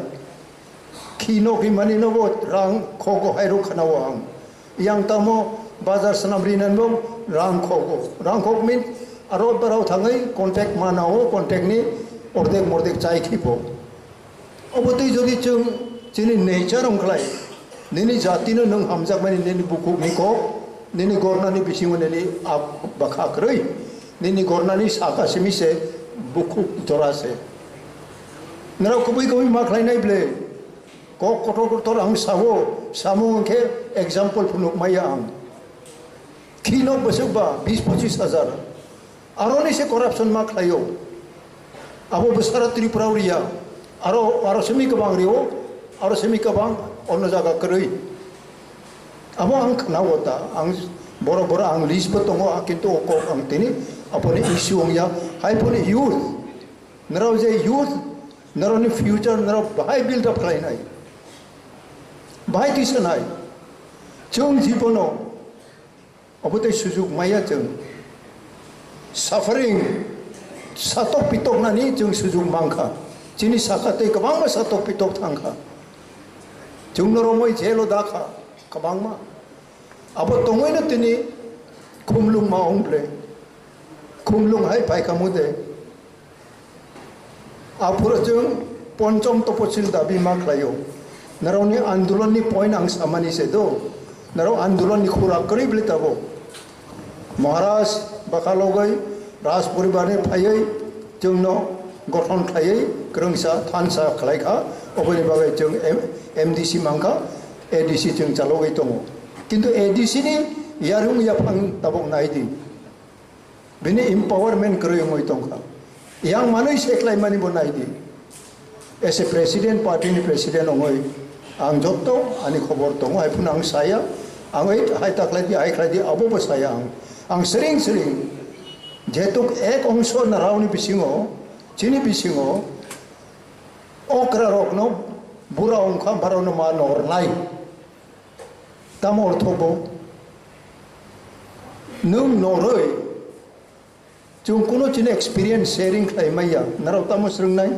khi nokhi mani nobo rang khogo hairok khnao ang. Yang tamo bazar swnam rinani bo rang khogo. Rang khok means aro barao thangwi contact manao, contact ni ordek mordek chai khibo. Obo tei jodi chwng chini nature wng khlai, nini jatino nwng hamjakmani nini bukhukni kok, nini gornani bisingo nini ab-, bakha kwrwi, nini gornani saka simi se bukhuk jora se. Norok kubui kubui ma khlainai ble, kok kotor kotor ang sao, samung hwnkhe example phunuk maya ang. Khino bwswk ba bis pochis hajar. Aroni se corruption ma khlaio. Abo bo sara Tripura o riya. Aro, aro simi kwbang rio, aro simi kwbang ono jaga kwrwi. Abo ang khna o ta, ang boro boro ang list bo tongo, a kintu o kok ang tini aboni issue wngya. Hai phone youth, norok je youth, norokni future norok bahai build up khlainai. Bahai tisanai. Chwng jibono Obo tei sujuk maya chwng. Suffering, satok pitoknani chwng sujuk mankha. Chini saka tei kwbangma satok pitok thangkha. Chwngno romwi jelo dakha kwbangma. Abo tongwino tini khumlung ma wng ble. Khumlung hai phaikha mude. Aphuru chwng ponchom toposil dabi ma khlaio. Narokni andolonni point ang samani se do. Narok andolonni khura kwrwi bwle tabuk. Maharaj bwkha logwi Raj poribarni phaiwi chwngno gothon khlaiwi kwrwngsa thansa khlai kha. Oboni bagwi chwng M-, M D C mankha, A D C chwng chalogwi tongo. Kintu A D C ni yarung yaphang tabuk nai di. Bini empowerment kwrwi wngwi tongkha. Yang manwi se khlaimani bo nai di. As a president, party ni president wngwi ang jotto ani khobor tongo, hai phano ang saya, ang oi hai ta khlai di, hai khlai di, abo bo saya ang. Ang sering sering, jehetu ek ongso narao ni bisingo, chini bisingo, okra rokno bura wngkha, borokno ma nornai. Tamo ortho bo? Nwng norwi, chwng kuno chini experience sharing khlai maya, narok tamo swrwngnai?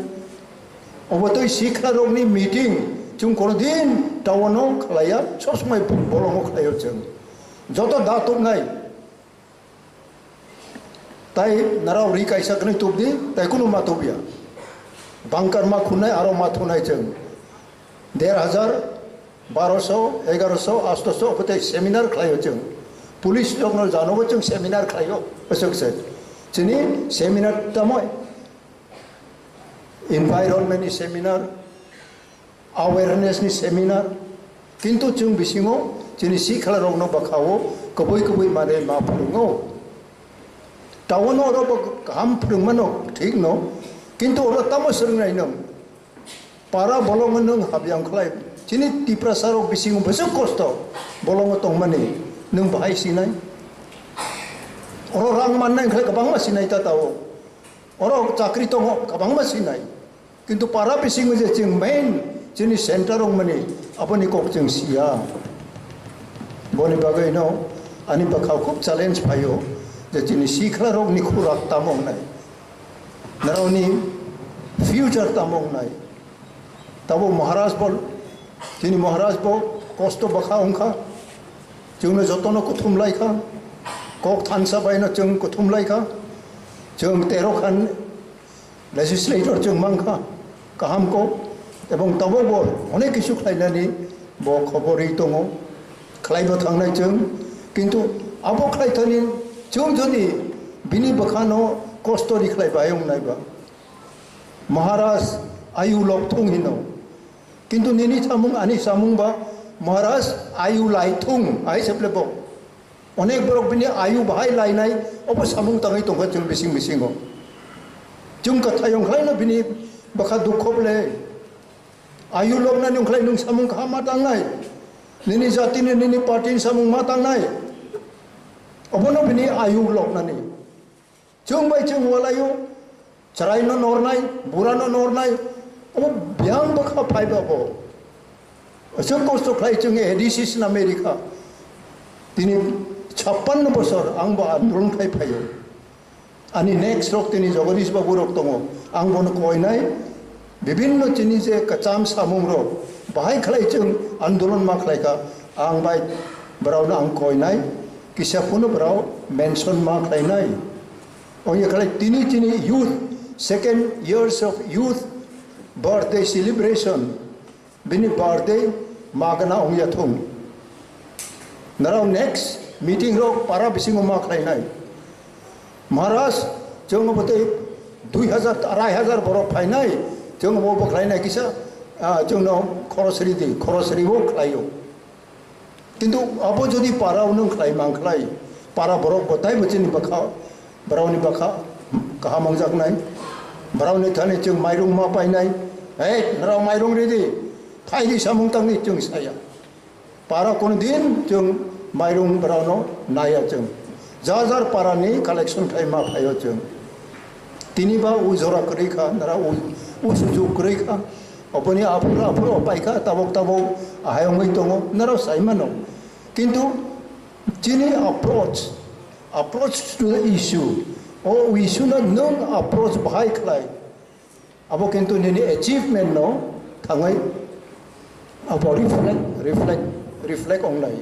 Obo tei sikla rokni meeting, chwng kono din town o khlaiya, sob somoi bolongo khlaio chwng. Joto da tubnai. Tai narao ri kaisa kwnwi tubdi, tai kunu ma tubya. Bunker ma khunai, aro ma thunai chwng. Der hajar, baroso, egaroso, astoso, obo tei seminar khlaio chwng. Police rokno janogo chwng seminar khlaio, aswk se. Chini seminar tamo environment ni seminar, awareness ni seminar, kintu chwng bisingo chini sikla rokno bwkhao kwbwi kwbwi manwi ma phwrwngo. Town o oro bo kaham phwrwngmano thik no, kintu oro tamo swrwngnai nwng? Para bolongo nwng habyang khlai, chini Tiprasa rok bisingo bwswk kosto bolongo tongmani nwng bahai sinai? Oro rang mannai khlai kwbangma sinai ta tao. Oro chakri tongo, kwbangma sinai. Kintu para bisingo je chwng main chini center wngmani, aboni kok chwng siya. Boni bagwino ani bwkhao khub challenge phaio je chini sikla rokni khurak tamo wngnai, narokni future tamo wngnai. Tabuk Maharaj bo, chini Maharaj bo kosto bwkha wngkha, chwngno jotono kuthum laikha, kok thansa baino chwng kuthum laikha, chwng tero khan legislator chwng mankha, kaham kok, ebong tabuk bo onek kisu khlainani bo khobor ri tongo, khlaibo thangnai chwng, kintu abo khlaithani chwng jodi bini bwkhano kosto ri khlai bai wngnai ba, Maharaj ayu lok thung hino. Kintu nini samung ani samung ba Maharaj ayu lai thung hai se ble bo. Onek borok bini ayu bahai lainai obo samung tangwi tongkha chwng bising bisingo. Chwng kwthai ongkhlaino bini bwkha dukho ble. Ayu loknani ongkhlai nwng samung kaham ma tangnai. Nini jatini nini party ni samung ma tangnai. Obono bini ayu loknani. Chwng bai chwng walaio, chwraino nornai, burano nornai, omo biyang bwkha phaiba bo. Aswk kosto khlai chwng A D C swnam America. Tini chappanno bosor ang bo andolon khai phaio. Ani next rok tini Jagadish Babu rok tongo, ang bono koinai. Bibinno chini je kwcham samung rok bahai khlai chwng andolon ma khlai kha, ang bai borokno ang koinai, kisa phano borok mention ma khlainai. Ongya khlai tini chini youth, second years of youth birthday celebration, bini birthday magana ongya thung. Narao next meeting rok para bisingo ma khlainai. Maharaj, chwng bo tei dui hajar, arai hajar borok phainai, chwng bo bo khlainai kisa, ah, chwngno khorosri di, khorosri bo khlaio. Kintu abo jodi para unang khlai mang khlai, para borok bo taibo chini bwkha, borokni bwkha kaham wngjaknai. Borokni thani chwng mairung ma painai, "Hei, norok mairung ridi, phaidi samung tangni," chwng saya. Para kono din chwng mairung borokno naiya chwng. Jar jar parani collection khai ma phaio chwng. Tini ba u jora kwrwi kha, nara u, u sujuk kwrwi kha. Oboni aphuru aphuru pai kha, tabok tabok ahai wngwi tongo, nara sai mano. Kintu chini approach, approach to the issue, o issue no nwng approach bahai khlai. Abo kintu nini achievement no thangwi abo reflect, reflect, reflect ongnai.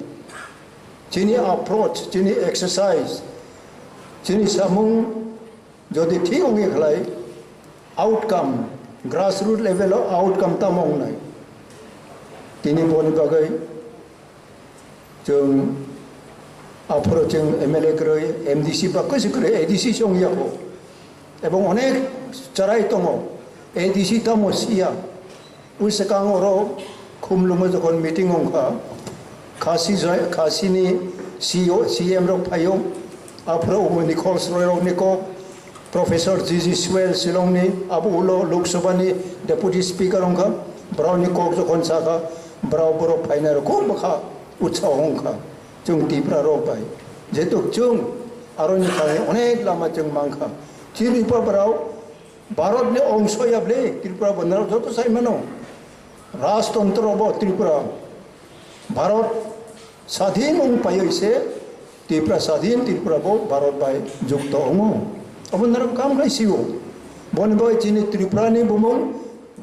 Chini approach, chini exercise, chini samung jodi thik ongwi khlai, outcome, grassroot level o outcome tamo ongnai. Tini boni bagwi chwng aphuru chwng M L A kwrwi, M D C ba kwchwk kwrwi, A D C se wngya kho. Ebong onek chwrai tongo, A D C tamo siya. Ui swkang oro Khumlungo jokhon meeting wngkha, Khasi jai-, Khasini C E O, C M rok phaio, aphuru Nichols Roy rokni kok, Professor G G Swell Shillongni, abo ulo Lok Sabhani Deputy Speaker wngkha, borokni kok jokhon sakha, borok borok phainai rok khub bwkha utsaho wngkha chwng Tipra rok bai. Jehetu chwng aroni thani onek lama chwng mankha. Chini pa borok Bharatni ongso ya ble Tripura bo narok joto sai mano. Rajtantro bo Tripura. Bharat sadhin wng paiwi se Tripura sadhin, Tripura bo Bharat bai jukto wngo. Obo narok kam khai sio. Boni bai chini Tripura ni bumung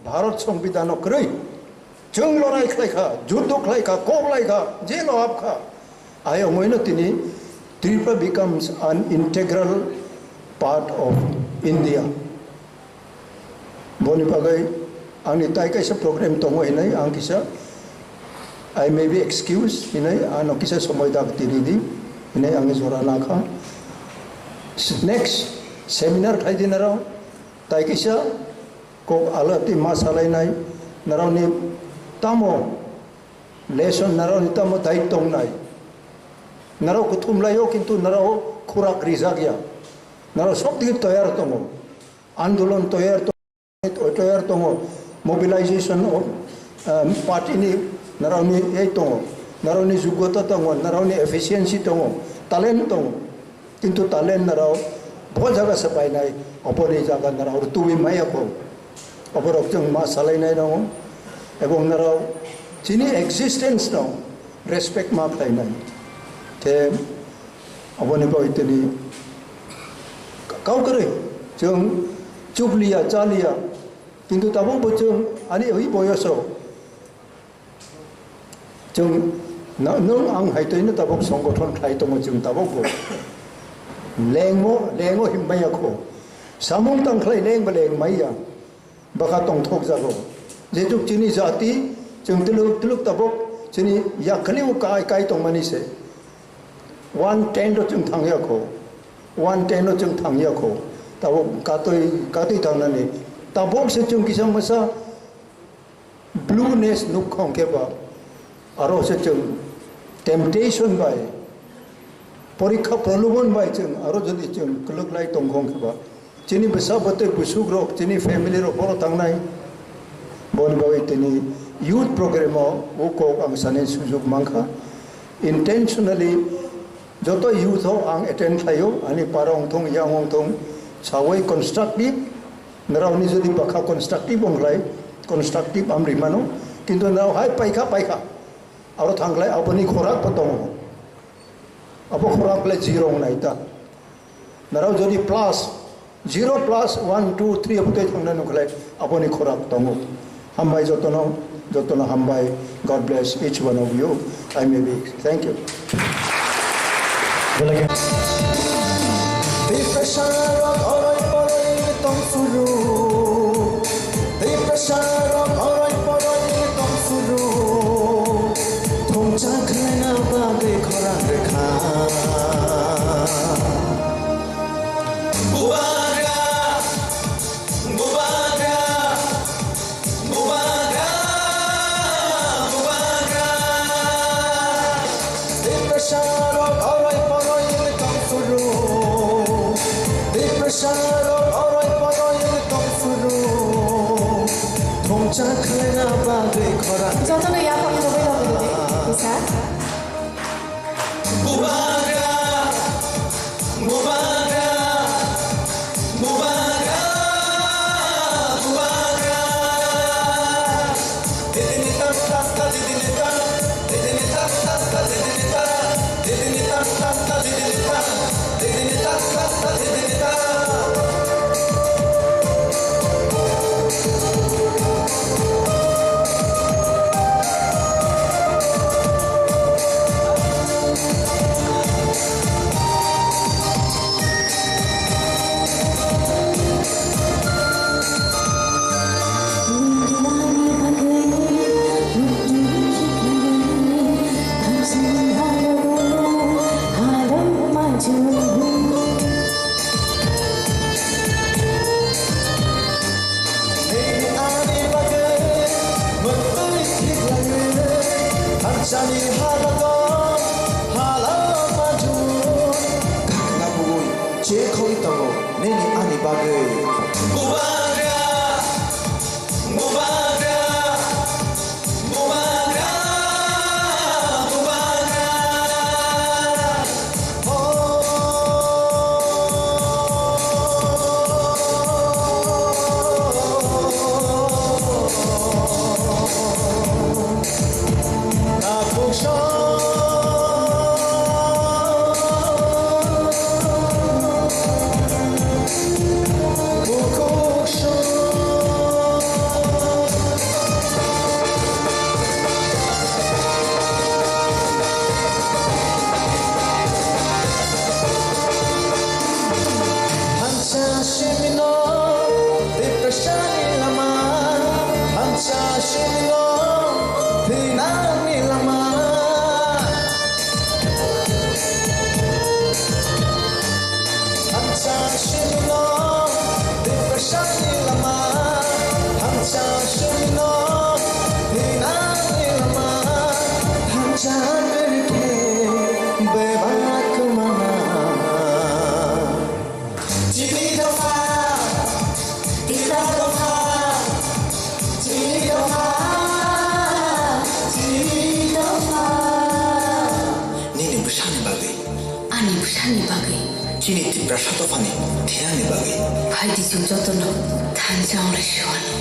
Bharat Songbidan o kwrwi. Chwng lorai khlai kha, juddo khlai kha, kok lai kha, jail o hap kha. Ai wngwi no tini Tripura becomes an integral part of India. Boni bagwi ani tai kaisa program tongo hinwi ang kisa, "I may be excused," hinwi ano kisa somoi dak tini di hinwi ang jora nakha. Next seminar khai di narok tai kisa kok alati ma salainai, narokni tamo lesson, narokni tamo dai tongnai. Narok kuthum laio, kintu narok khurak rijak ya. Narok sok digi toyar tongo. Andolon toyar tongo, toyar tongo. Mobilization of, um, party ni narokni ei tongo. Narokni jugota tongo, narokni efficiency tongo, talent tongo. Kintu talent narok bo jaga se painai, opor ni jaga narok rwtwi maya kho. Oborok chwng ma salainai rw, ebong narok chini existence no respect ma khlainai. Te oboni bai tini kau kwrwi chwng chupliya, chaliya, kintu tabuk bo chwng ani oi boyoso chwng na-, nwng ang hai twi no tabuk songgothon khlai tongo chwng tabuk bo. Lengmo, lengo himmaya kho. Samung tang khlai leng ba leng maya. Bwkha tongthok jago. Jejuk chini jati, chwng twlwk twlwk tabuk chini yakhli o kai kai tongmani se. One ten o chwng thangya kho. One ten o chwng thangya kho. Tabuk katwi, katwi thangnani. Tabuk se chwng kisa masa blueness nuk khong khe ba, aro se chwng temptation bai, porikha prolobhan bai chwng aro jodi chwng kwlwk lai tong khong khe ba, chini bwsa bwtwi bwsuk rok, chini family rok boro tangnai. Boni bagwi tini youth program o o kok ang sanai sujug mankha. Intentionally joto youth o ang attend khlaio, ani para wngthong, yang wngthong, sawi constructive, narokni jodi bwkha constructive wngkhlai, constructive ang rimano, kintu narok hai paikha, paikha, aro thangkhlai aboni khorak bo tongo, abo khorak le zero wngnai ta, narok jodi plus, zero plus one, two, three abo tei thangna nukhlai, aboni khorak tongo. Hambai jotono, jotono hambai. God bless each one of you. I may be. Thank you. Belai khe. Tiprasa rok oroi poroi tong suru. Tiprasa rok oroi poroi tong suru. Thongcha khlaina bagwi khorang rekha. Bubagra, bubagra, bubagra, bubagra. Depression rok oroi poroi wngwi tong suru. Depression rok oroi poroi wngwi tong suru. Thongcha khlaina bagwi khorang. Jotono yaphang tubui rok rwdi, kisa. Bubagra, bubagra, bubagra, bubagra. Didini tam tam ta, didini tam, didini tam tam ta, didini tam, didini tam tam ta, didini tam, didini tam tam ta, didini tam. Chani halato hala paju, khakla bui che khoi tongo nini ani bagwi. Bubagra, bubagra, bubagra, bubagra. Hamsa simino, depression ni lama. Hamsa simino, thinani lama. Hamsa simino, depression ni lama. Hamsa simino, thinani lama. Hamsa khe bebak mana. Chini dopha, tita dopha, chini dopha, chini dopha. Nini bwsani bagwi. Ani bwsani bagwi. Chini Tiprasa dophani thinani bagwi. Phaidi chwng jotono thansa wnglaisio ano.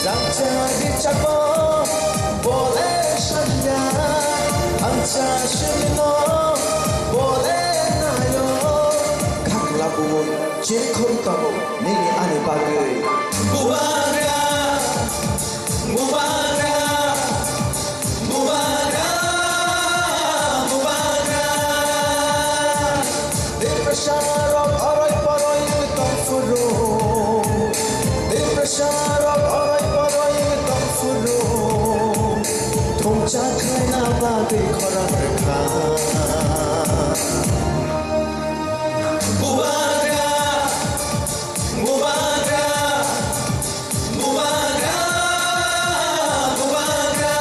Rangchak ringchakbo bole sanya, hamsa sirino bole nayo. Khakla bui chirikhoi tongo nini ani bagwi. Bubagra, bubagra, bubagra, bubagra. Depression rok oroi poroi wngwi tong phuru. Depression rok oroi poroi wngwi tong phuru. Thumsa khlaina bagwi khorang rwkha. Bubagra, bubagra. Bubagra, bubagra.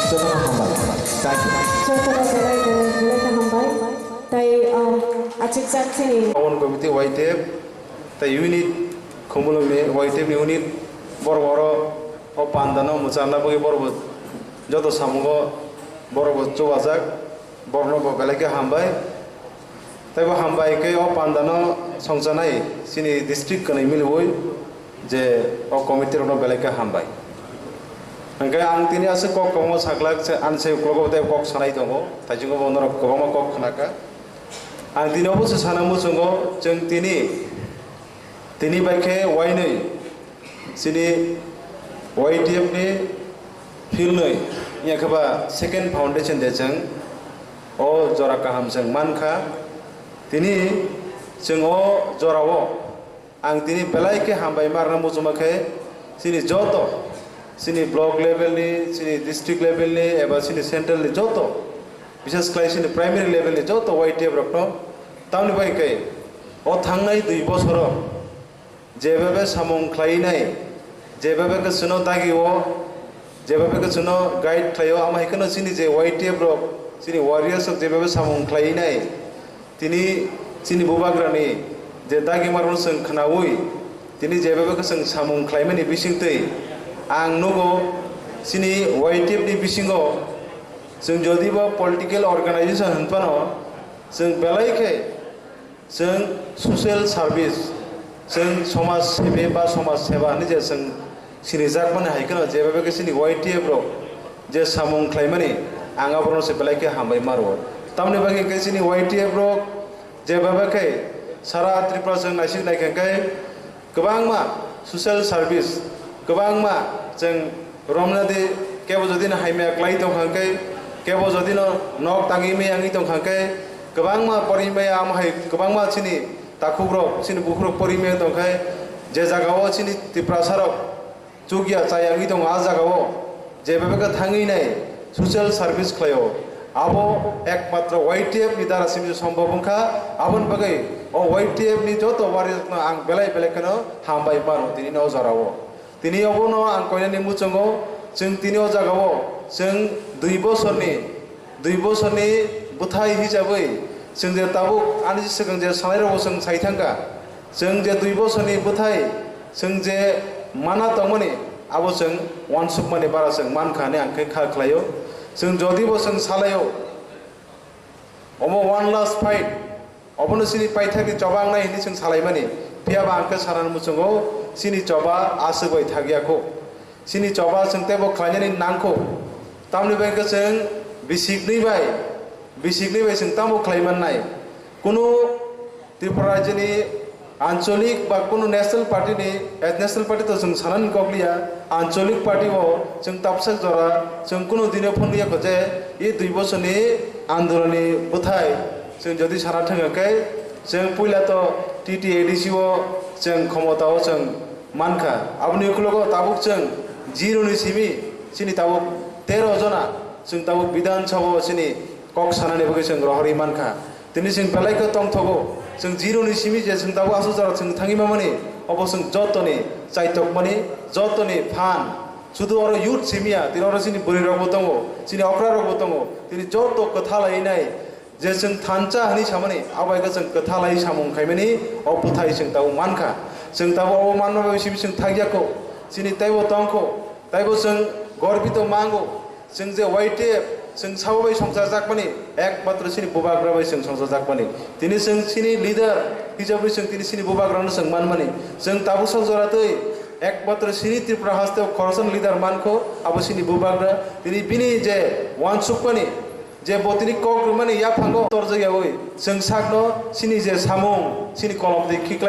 Jotono hambai. Thank you. Jotono belai belai belai khe hambai. Tai, ah, achuk jak chini. Aboni committee Y T F. Tai unit, Khumulwngni Y T F ni unit, borok oro o pandano mwchanna bagwi borok bo joto samungo borok bo chubajak, borokno bo belai khe hambai. Tai bo hambai khe o pandano songchanai chini district kwnwi miliwi je o committee rokno belai khe hambai. Hwnkhe ang tini aswk kok kwbangma saklak, ani sai uklogo tei kok sanai tongo, taichungo bo norok kwbangma kok khnakha. Ang tini obo se sana muchungo, chwng tini Tini bai khe wainwi chini Y T F ni philnwi, wngya khe ba second foundation de chwng o jora kaham chwng mankha. Tini chwng o jorao ang tini belai khe hambai ma rwna muchungma khe chini joto, chini block level ni, chini district level ni eba chini central ni joto, bises khlai chini primary level ni joto Y T F rokno. Tamni bai khe o thangnai dui bosoro jebebe samung khlainai, jebebe khe chwngno dagi o, jebebe khe chwngno guide khlai o, amo hai kheno chini je Y T F rok, chini warriors rok jebebe samung khlainai, tini chini bubagrani je dagima rokno chwng khnaui, tini jebebe khe chwng samung khlaimani bisingtwi ang nugo chini Y T F ni bisingo chwng jodi bo political organization hwn phano chwng belai khe Chwng social service, Chwng somaj sebi ba somaj seba hinwi je chwng sinijakmani hai kheno, jeba bai khe chini Y T F rok je samung khlaimani, ang aborokno se belai khe hambai ma rwo. Tamoni bagwi khe chini Y T F rok jeba bai khe sara Tripura chwng naisik naikha khe kwbangma social service, kwbangma chwng romnadi, kebo jodi no hamya klai tongkha khe, kebo jodi no nok tangwi maya wngwi tongkha khe, kwbangma porimaya amo hai kwbangma chini takhukrok, chini bukhukrok porimaya tongkha, je jagao chini Tiprasarok chukya chaya wngwi tongo, a jagao je bebak khe thangwi nai social service khlaio, abo ekmatro Y T F ni dara simi sombhob wngkha. Aboni bagwi o Y T F ni joto warriors no ang belai belai kheno hambai mano tini no o jorao. Tini obono ang koinani muchungo, chwng tini o jagao chwng dui bosorni, dui bosorni bwthai hisabwi chwng je tabuk ani swkang je sanai rokbo chwng sai thangkha, chwng je dui bosorni bwthai chwng je mana tongmani abo chwng uansukmani bara chwng mankha hinwi ang khe kha khlaio. Chwng jodibo chwng salaio, omo one last fight, obono chini paithakni choba wngnai hinwi chwng salaimani. Phiyaba ang khe sanani muchungo chini choba aswk bai thakya kho. Chini choba chwng teibo khlainani nangkho. Tamoni bai khe chwng bisiknwi bai, bisiknwi bai chwng tamo khlai mannai? Kunu Tripura rajyoni ancholik ba kunu national party ni, eh, national party to chwng sanani kok liya, ancholik party o chwng tabsak jora chwng kunu dino phunukya kho je e dui bosorni andolonni bwthai chwng jodi sana thangkha khe chwng puila to T T A D C o chwng khomota o chwng mankha. Aboni ukulogo tabuk chwng zero ni simi chini tabuk tero jona chwng tabuk Bidhan Sabha o chini kok sanani bagwi chwng rohorwi mankha. Tini chwng belai khe tongthogo. Chwng zero ni simi je chwng tabuk aswk jora chwng thangwi mamani, obo chwng jotoni chaitokmani, jotoni phan. Sudu oro youth simiya, tini oro chini bwrwi rokbo tongo, chini okra rokbo tongo. Tini joto kwtha lai nai je chwng thansa hinwi samani, abo hai khe chwng kwtha lai samung khaimani, o bwthai chwng tabuk mankha. Chwng tabuk obo manma bai simi chwng thakya kho, chini teibo tongkho, teibo chwng gorbito mango. Chwng je Y T F, chwng sabo bai songchar jakmani, ekmatro chini bubagra bai chwng songchar jakmani. Tini chwng chini leader hisabwi chwng tini chini bubagrano chwng manmani. Chwng tabuk sok jora twi ekmatro chini Tripura haste o khoroksa leader mankho, abo chini bubagra. Tini bini je uansukmani, je bo tini kok rwmani yaphango torjak yaui chwng sakno chini je samung, chini kolom twi khikla